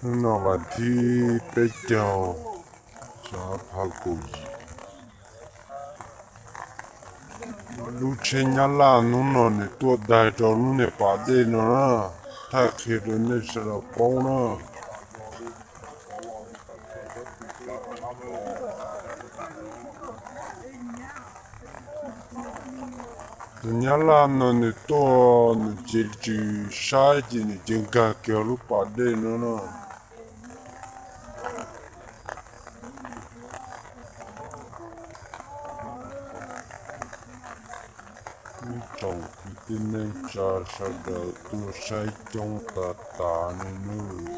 Hnub no vas thib peb caug, xyoo ob phav kaum yim. Lub tsheb Nyab Laj hnub no nws tuaj daig rau lub niag pas dej no na, thaij qhia rau nej sawv daws paub na. Tus Nyab Laj no nws tuaj nws ces tsis saib ces nws ces nkag kiag lub pas dej no na. Ib tsoom kwv tij neej tsa sawv daws tuaj saib coob tas tas li nawb.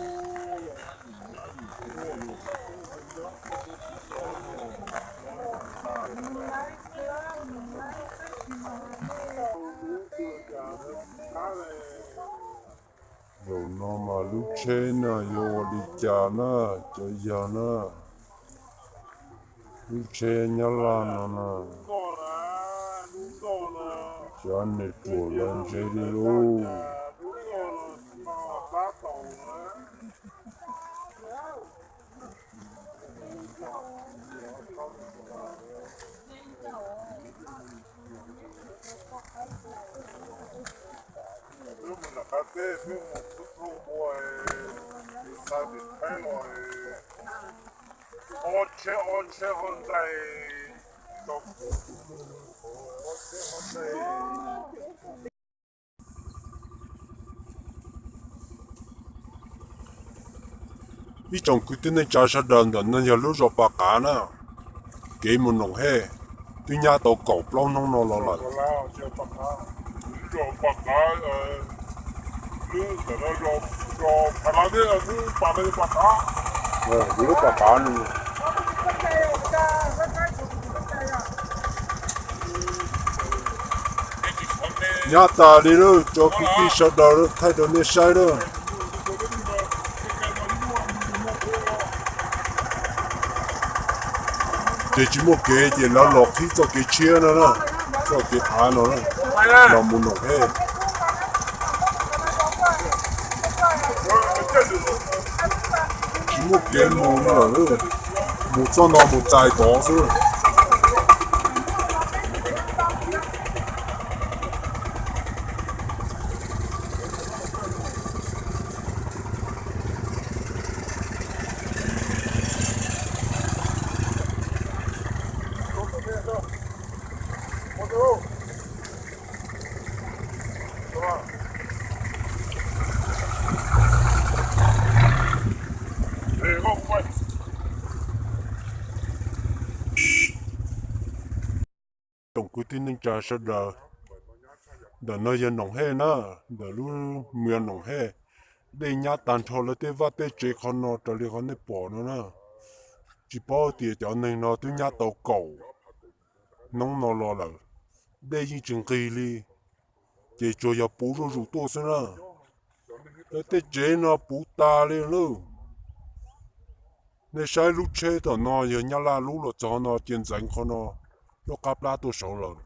Zaum no mas lub tsheb no yuav ua li cas na, cov yawg na? Lub tsheb Nyab Laj no na, xyov nws ruam los ntse li lauj. Twb mus nram qab teb, twb mus xub txhua ua, tus xa tus thaib los, ob tsheb ob tsheb ob ntais, ob tsheb ob ntais. Ib tsoom kwv tij neej tsa sawv daws, ntawm no yog lub zos Pas Qav na, kev mus Noom Hej, twb nyab tau kaum plaub hnub no los lawm. Lub Pas Qav, lub Pas Qav no. Nyab tas li lawm, cov kwv tij sawv daws thaij rau nej saib lawm. Ces tsis muaj kev ces lawv los qhib txoj kev tshiab no na, txoj kev av no na, los mus Noom Hej. Tsis muaj kev mus li lawm, mus txoj no mus txais tod xwb. Tsoom kwv tij neej tsa sawv daws, ntawm no yog Noom Hej na, ntawm lub mws Noom Hej, dej nyab tag nrho lawv tej vaj tej tsev qhov no raws li qhov nej pom no na. Tsis paub tias cov neeg no twb nyab tau kaum hnub no los lawm, dej yeej tsis nqig li, ces tsuas yog puv zuj zus tuaj xwb na. Lawv tej tsev no puv tas li lawm. Nej saib lub tsheb tom no yog Nyab Laj lub los txog no cia ntxeev qhov no, lub qab plab tuaj saud lawm.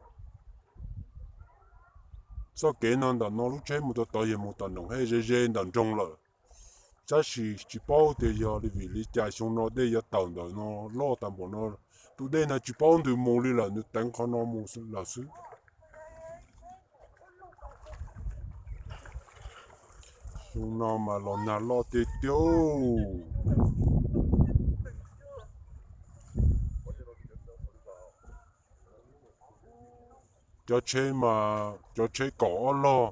Txoj kev no ntawm no lub tsheb mus tau tod yog mus tom Noom Hej ze ze ntawm nroog lawm. Tab sis tsis paub tias yog li vim li cas xyoo no dej yuav tawm ntawm no loj tas npaum no. Tus dej no tsis paub ntws mus li lawm, nws teev qhov no mus lawm xwb. Xyoo no mas los nag loj tiag tiag. Cov tsheb mas cov tsheb kaum ob log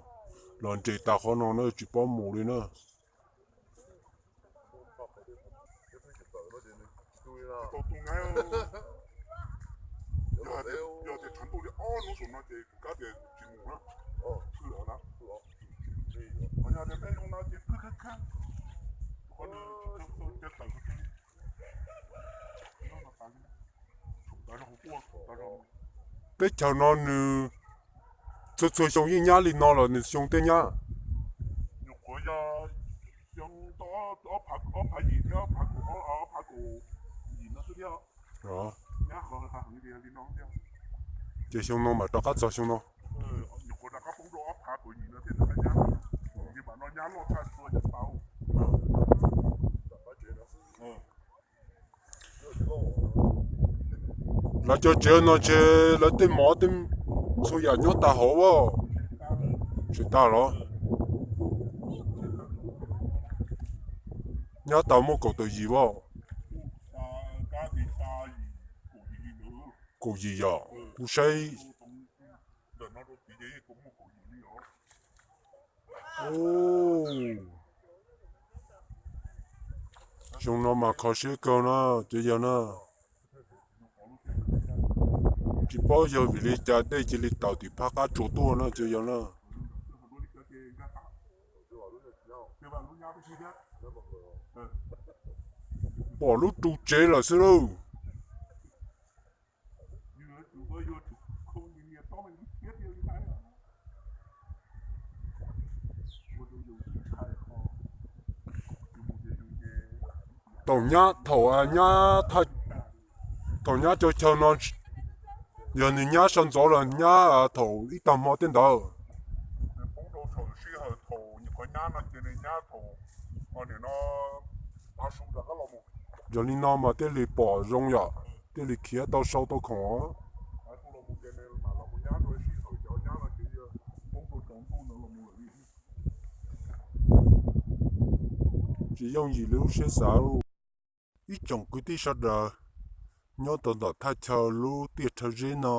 los nres tas qhov no na, tsis paub mus li na. Teb chaws no nws txhua txhua xyoo yeej nyab li no los nws xyoo tej nyab? Ces xyoo no mam rov qab txog xyoo no. Lawv cov tsev no ces lawv tej mov tej txhua yam nyob tas hauv as. Tsis tas los nyab tas muaj kaum tawm yim as. Kaum yim yom, kuv saib. Xyoo no mas kho siab kawg na, cov yawg na. Tsis paub yog vim li cas dej cia li tawm tim phab qab tsuas tuaj na cov yawg na. Pom lub ru tsev lawm xwb lauj. Thaum nyab, thaum nyab, thaum nyab cov chaw no, yog nws nyab sawv ntxov los nyab thaum ib tag hmo tej ntawd. Yog li no mas thiaj li pom zoo yom, thiaj li khiav tau sau tau khoom. Tsis yooj yim li lub siab xav. Ib tsoom kwv tij sawv daws, nyob tau ntawm thaj chaw lub tiaj rhawv zeb no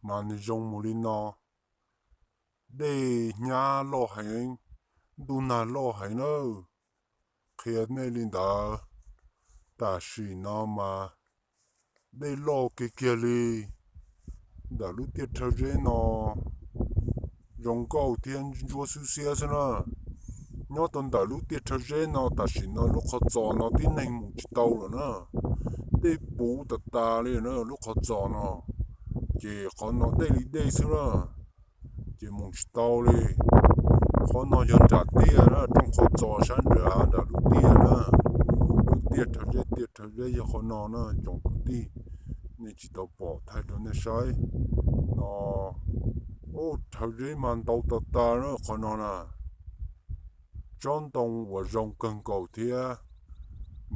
mas nws zoo mus li no. Dej nyab loj heev, ntuj nag loj heev nawb. Qhia nej li ntawd, tam sim no mas dej loj kiag kiag li. Ntawm lub tiaj rhawv zeb no zoo nkauj thiab ntsuab xwb xiab xwb na. Nyob tau ntawm lub tiaj rhawv zeb no tam sim no lub qhov txos no tib neeg mus tsis tau lawm na. Dej puv tas tas li na lub qhov txos no, ces qhov no dej li dej xwb na, ces mus tsis tau li. Qhov no yog nram tiaj na, rooj qhov txos sab nram, nram lub tiaj na. Lub tiaj rhawv zeb, tiaj rhawv zeb yog qhov no na tsoom kwv tij. Nej tsis tau pom thaij rau nej saib no. Ub, rhawv zeb mas ntau tas tas na qhov no na. Tsob ntoo uas zoo kawg nkaus thiab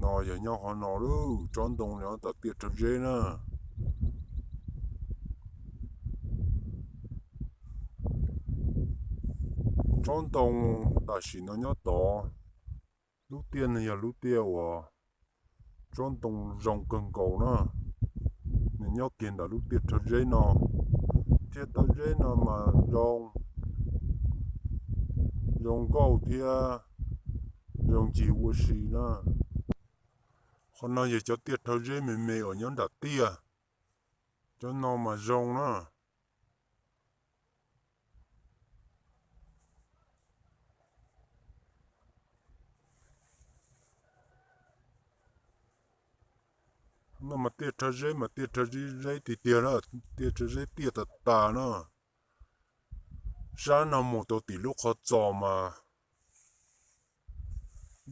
no yog nyob qhov no lauj, tsob ntoo nyob tom tiaj rhawv zeb na. Tsob ntoo tam sim no nyob tod, lub tiaj no yog lub tiaj uas tsob ntoo zoo kawg nkaus na. Nws nyob kiag ntawm lub tiaj rhawv zeb no, tiaj rhawv zeb no mas zoo, zoo nkauj thiab zoo ncig ua si na. Qhov no yog cov tiaj rhawv zeb me me uas nyob nram tiaj, cov no mas zoo na. No mas tiaj rhawv zeb mas tiaj rhawv zeb tiag tiag na, tiaj rhawv zeb tiaj tas tas na. Sab no mus tau tim lub qhov txos mas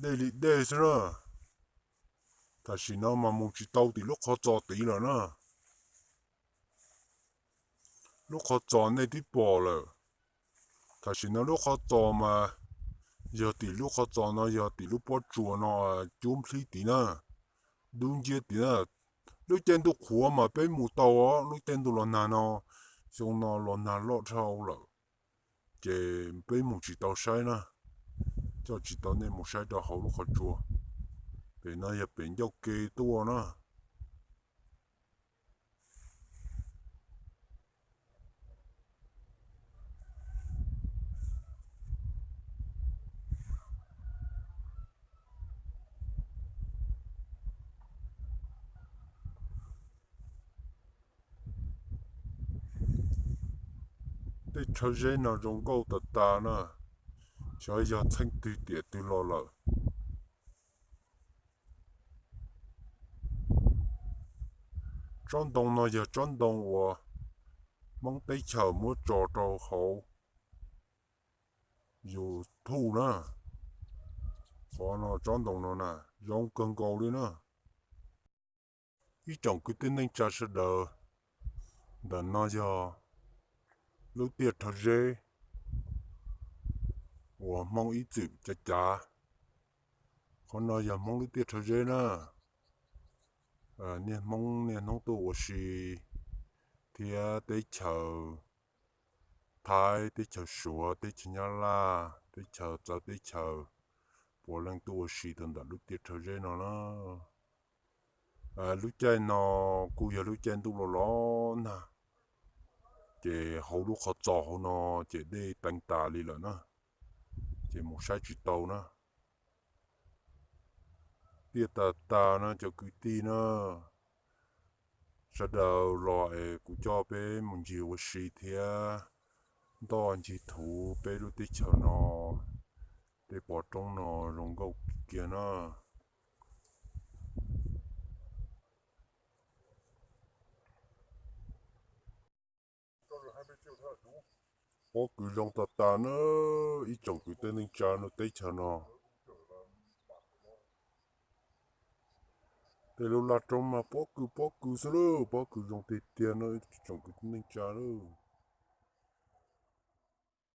dej li dej xwb na. Tam sim no mas mus tsis tau tim lub qhov txos tid lawm na. Lub qhov txos nej twb pom lawm. Tam sim no lub qhov txos mas yog tim lub qhov txos no yog tim lub pob tsuas no, cub nplhib tid na, dub nciab tid na. Lub caij ntuj qhuav mas peb mus tau os, lub caij ntuj los nag no, xyoo no los nag loj dhau lawm, ces peb mus tsis tau saib na, coj tsis tau nej mus saib rau hauv lub qhov tsua. Pem no yog pem ncauj ke tuaj na. Tej rhawv zeb no zoo nkauj tas tas na, xyov yog txheej twg tiam twg los lawm. Tsob ntoo no yog tsob ntoo uas Hmoob teb chaws muab tso rau hauv YouTube na. Qhov no tsob ntoo no na, zoo kawg nkaus li na. Ib tsoom kwv tij neej tsa sawv daws, ntawm no yog lub tiaj rhawv zeb uas Hmoob ib txwm cav cav. Qhov no yog Hmoob lub tiaj rhawv zeb na. niaj hmoob niaj hnub tuaj ua si, thiab teb chaws Thaib, teb chaws Suav, teb chaws Nyab Laj, teb chaws txawv teb chaws, puav leej tuaj ua si tau ntawm lub tiaj rhawv zeb no na. Lub caij no kuj yog lub caij ntuj los los nag, ces hauv lub qhov txos hauv no ces dej teev tas li lawm na, ces mus saib tsis tau na. Tiaj tas tas no cov kwv tij na, sawv daws los es kuv coj peb mus ncig ua si thiab ntoj ncig thuv peb lub teb chaws no, tej pov roob no zoo nkauj kiag na. Pob kws zoo tas tas na, ib tsoom kwv tij neej tsa no teb chaws no. Tej lub laj roob mas pob kws pob kws xwb lauj, pob kws zoo tiag tiag no ib tsoom kwv tij neej tsa lauj.